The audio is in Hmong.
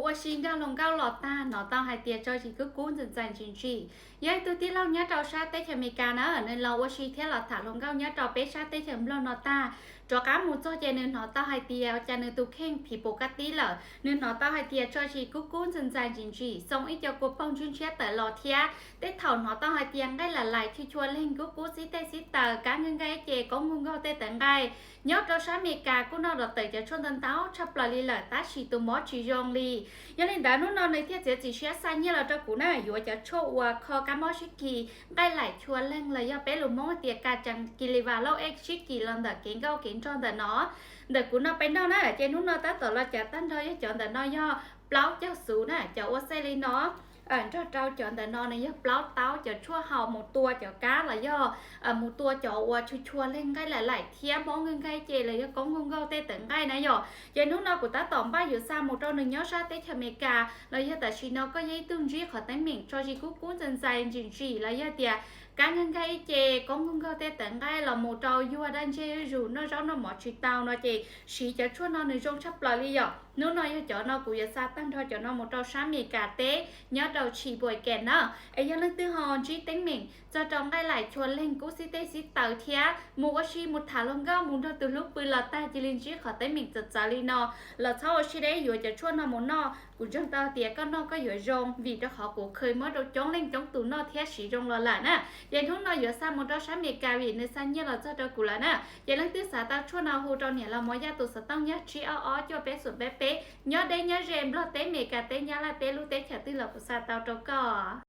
Ua si nrog hluas nkauj los tag, hnov tau hais tias tso zis kub kub ntxim ntxais ntsim ntsim. Yog ib tug tij laug nyob rau sab teb chaws Amelikas na, nws los ua si thiab los tham hluas nkauj nyob rau peb sab teb chaws Nplog no tag, rov qab mus txog ces nws hnov tau hais tias cas nws tus kheej phim pum kab tib lawm. Nws hnov tau hais tias tso zis kub kub ntxim ntxais ntsim ntsim, xoo ib co kua paug ntshiab ntshiab tawm los thiab. Tej thaum hnov tau hais tias nqaij lam laim chua chua leeg, kub kub xib tej xib taws, kab nqaij nqaij ces koob nkaug nkaug tej tawv nqaij. Nyob rau sab Amelikas kuj noj los tawm cov tshuaj ntau ntau tshaj plaws li lawm tab sis tus mob tsis zoo li. Yog li ntawd hnub no nws thiaj txiav txim siab xa nyiaj los rau kuv na, yuav cov tshuaj uas kho kab mob sib kis, nqaij laim chua leeg los yog peb lus Hmoob tias kas tsees kis li vas lauj ej sib kis los ntawm kev nkauj kev nrog ntawm no. Ntawm kuv no peb noj na, ces hnub no tab tom los cav tag nrho yog cov ntawm no yog plaub caug xuv na, cov ua xej li no. Nrog rau cov ntawm no nws yog plaub taub, cov tshuaj haus mus tua cov kab los yog mus tua cov uas chua chua leeg, nqaij lam laim thiab mob nqaij nqaij ces los yog koob nkaug nkaug tej tawv nqaij na yom. Ces hnub no kuv tab tom npaj yuav xa mus rau nws nyob sab teb chaws Amelikas los yog tam sim no koj yog ib tug ntsib qhov teeb meem tso zis kub kub ntxais ntxais ntsim ntsim los yog tias kab nqaij nqaij ces koob nkaug nkaug tej tawv nqaij los mus rau yuag daj ntseg zuj zus, noj zaub noj mov tsis tau no ces siv cov tshuaj no nws zoo tshaj plaws li yom. Hnub no yog cov no kuv yuav xa tag nrho cov no mus rau sab Amelikas teb nyob rau Sheboygan na. Es yog leej twg ho ntsib teeb meem txog rau nqaij laim chua leeg, kub xib tej xib taws thiab mus ua si mus tham hluas nkauj mus nrog tus hlub pw los tag cia li ntsib qhov teeb meem txawv txawv li no los txhob ua siab deb, yuav cov tshuaj no mus noj. Kuv ntseeg tau tias koj noj koj yuav zoo vim rau qhov kuv khwv muab rau coob leej coob tus noj thiab siv zoo los lawm na. Ces hnub no yuav xa mus rau sab Amelikas vim nws xa nyiaj los txog rau kuv lawm na. Ces leej twg xav tau tshuaj no hu rau niam laus Mos Yaj tus xov tooj yog tsib ob ob cuaj peb xoom peb peb. Nyob deb nyob ze Nplog teb, Amelikas teb, Nyab Laj teb, lub teb chaws twg los kuv xa tau rau koj.